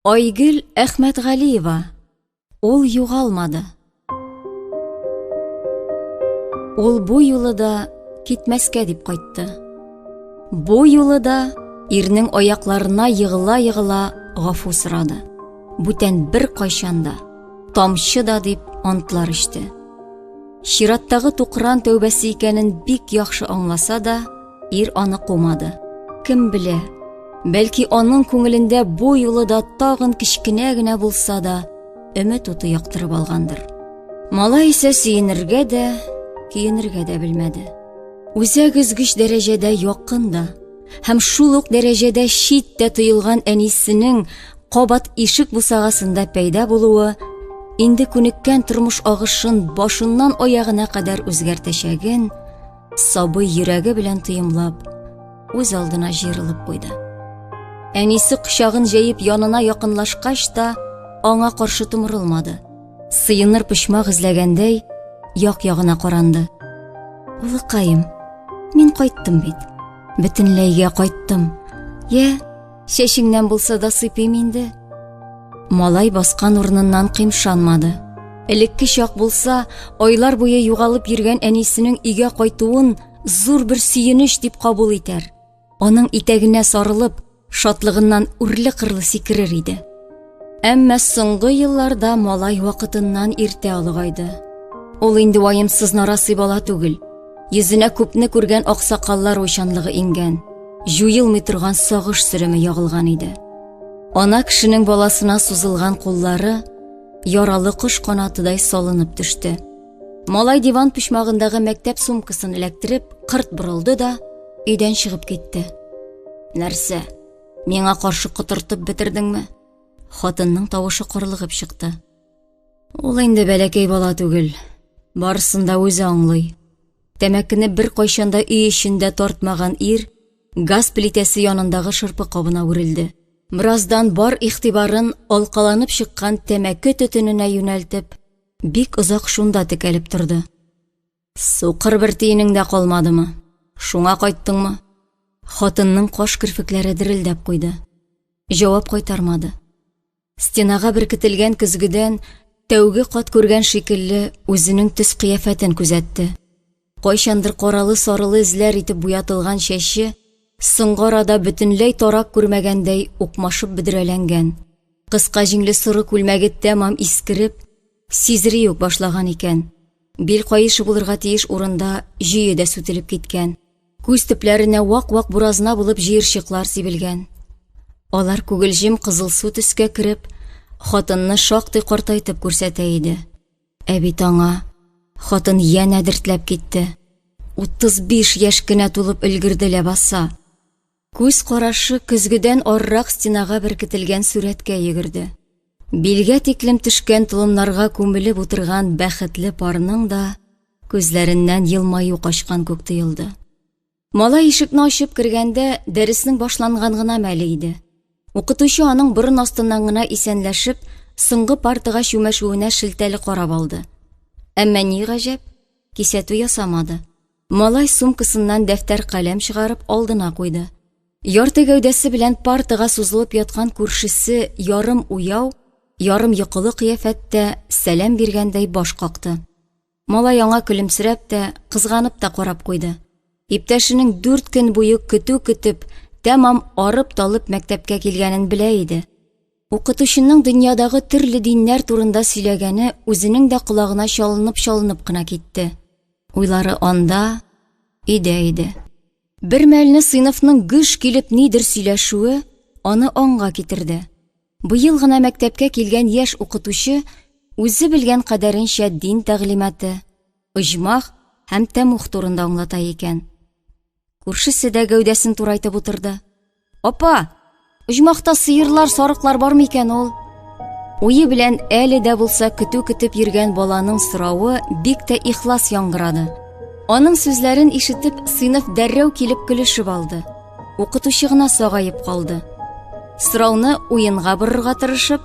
Айгөл Әхмәтгалиева. Ул югалмады. Ул бу юлы да китмәскә дип кайтты. Бу юлы да ирнең аякларына егыла-егыла гафу сорады. Бүтән бер кайчан да, тамчы да дип антлар эчте. Чираттагы тукран тәүбәсе икәнен бик яхшы аңласа да, ир аны кумады. Кем белә, бәлки аның күңелендә бу юлы да тагын кечкенә генә булса да өмет уты яктырып алгандыр. Малай исә сөенергә дә, көенергә дә белмәде. Үзәк өзгеч дәрәҗәдә якын да һәм шул ук дәрәҗәдә чит тә тоелган әнисенең кабат ишек бусагасында пәйда булуы инде күнеккән тормыш агышын башыннан аягына кадәр үзгәртәчәген сабый йөрәге белән тоемлап, үз алдына җыерылып куйды. Әнисе кочагын җәеп янына якынлашкач та, аңа каршы томырылмады. Сыеныр почмак эзләгәндәй, як-ягына каранды. Улыкаем, мин кайттым бит. Бөтенләйгә кайттым. Я, чәчеңнән булса да сыйпыйм инде. Малай баскан урыныннан кыймшанмады. Элекке чак булса, айлар буе югалып йөргән әнисенең өйгә кайтуын зур бер сөенеч дип кабул итәр. Аның итәгенә сарылып, шатлыгыннан үрле-кырлы сикерер иде. Әмма соңгы елларда малай вакытыннан иртә олыгайды. Ул инде ваемсыз нарасый бала түгел. Йөзенә күпне күргән аксакаллар уйчанлыгы иңгән, җуелмый торган сагыш сөреме ягылган иде. Ана кешенең баласына сузылган куллары яралы кош канатыдай салынып төште. Малай диван почмагындагы мәктәп сумкасын эләктереп, кырт борылды да өйдән чыгып китте. Нәрсә? Миңа каршы котыртып бетердеңме? Хатынның тавышы карлыгып чыкты. Ул инде бәләкәй бала түгел. Барысын да үзе аңлый. Тәмәкене бер кайчан да өй эчендә тартмаган ир газ плитәсе янындагы шырпы кабына үрелде. Бераздан бар игътибарын алкаланып чыккан тәмәке төтененә юнәлтеп, бик озак шунда текәлеп торды. Сукыр бер тиенең дә калмадымы? Шуңа кайттыңмы? Хатынның каш керфекләре дерелдәп куйды. Җавап кайтармады. Стенага беркетелгән көзгедән тәүге кат күргән шикелле үзенең төс-кыяфәтен күзәтте. Кайчандыр каралы-сарылы эзләр итеп буятылган чәче соңгы арада бөтенләй тарак күрмәгәндәй укмашып бөдрәләнгән. Кыска җиңле соры күлмәге тәмам искереп, сизери үк башлаган икән. Бил каешы булырга тиеш урында җөе дә сүтелеп киткән. Күз төпләренә вак-вак буразна булып җыерчыклар сибелгән. Алар күгелҗем кызылсу төскә кереп, хатынны шактый картайтып күрсәтә иде. Ә бит аңа хатын янә дертләп китте. 35 яшь кенә тулып өлгерде ләбаса. Күз карашы көзгедән арырак стенага беркетелгән сурәткә йөгерде. Билгә тиклем төшкән толымнарга күмелеп утырган бәхетле парның да күзләреннән елмаю качкан күк тоелды. Малай ишекне ачып кергәндә, дәреснең башланган гына мәле иде. Укытучы аның борын астыннан гына исәнләшеп, соңгы партага чүмәшүенә шелтәле карап алды. Әмма ни гаҗәп, кисәтү ясамады. Малай сумкасыннан дәфтәр-каләм чыгарып алдына куйды. Ярты гәүдәсе белән партага сузылып яткан күршесе ярым уяу, ярым йокылы кыяфәттә сәлам биргәндәй баш какты. Малай аңа көлемсерәп тә, кызганып та карап куйды. Иптәшенең дүрт көн буе көтү көтеп, тәмам арып-талып мәктәпкә килгәнен белә иде. Укытучының дөньядагы төрле диннәр турында сөйләгәне үзенең дә колагына чалынып-чалынып кына китте. Уйлары анда, өйдә иде. Бер мәлне сыйныфның гөж килеп нидер сөйләшүе аны аңга китерде. Быел гына мәктәпкә килгән яшь укытучы үзе белгән кадәренчә дин тәгълиматы, оҗмах һәм тәмух турында аңлата икән. Күршесе дә гәүдәсен турайтып утырды. Апа, оҗмахта сыерлар, сарыклар бар микән ул? Уе белән әле дә булса көтү көтеп йөргән баланың соравы бик тә ихлас яңгырады. Аның сүзләрен ишетеп, сыйныф дәррәү килеп көлешеп алды. Укытучы гына сагаеп калды. Сорауны уенга борырга тырышып,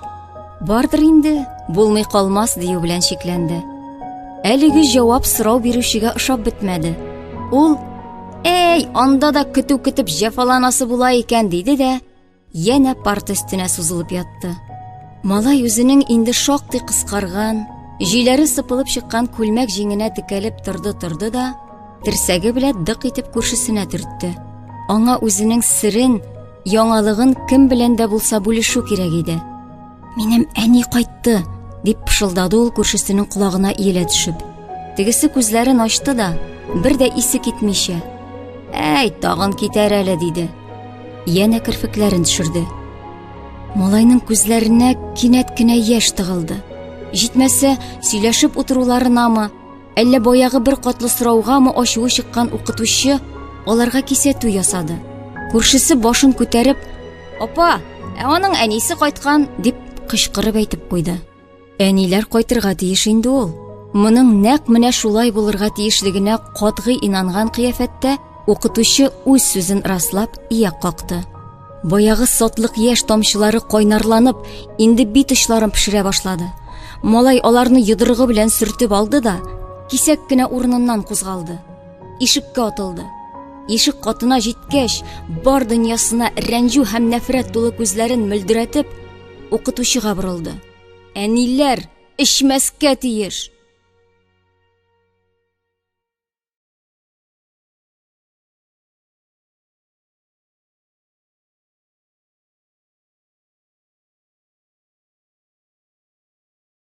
бардыр инде, булмый калмас дию белән чикләнде. Әлеге җавап сорау бирүчегә ошап бетмәде. Ул Әй, анда да көтү көтеп җәфаланасы була икән, диде дә, янә парта өстенә сузылып ятты. Малай үзенең инде шактый кыскарган, җөйләре сыпылып чыккан күлмәк җиңенә текәлеп торды-торды да, терсәге белән дык итеп күршесенә төртте. Аңа үзенең серен, яңалыгын кем белән дә булса бүлешү кирәк иде. Минем әни кайтты, дип пышылдады ул күршесенең колагына иелә төшеп. Тегесе күзләрен ачты да, бер дә исе китмичә, "Әй, тагын китәр әле", диде. Янә керфекләрен төшерде. Малайның күзләренә кинәт кенә яшь тыгылды. Җитмәсә, сөйләшеп утыруларынамы, әллә баягы бер катлы сораугамы ачуы чыккан укытучы аларга кисәтү ясады. Күршесе башын күтәреп, "Апа, ә аның әнисе кайткан", дип кычкырып әйтеп куйды. Әниләр кайтырга тиеш инде ул. Моның нәкъ менә шулай булырга тиешлегенә катгый инанган кыяфәттә укытучы үз сүзен раслап ияк какты. Баягы сатлык яшь тамчылары кайнарланып, инде бит очларын пешерә башлады. Малай аларны йодрыгы белән сөртеп алды да, кисәк кенә урыныннан кузгалды. Ишеккә атылды. Ишек катына җиткәч, бар дөньясына рәнҗү һәм нәфрәт тулы күзләрен мөлдерәтеп, укытучыга борылды. Әниләр эчмәскә тиеш.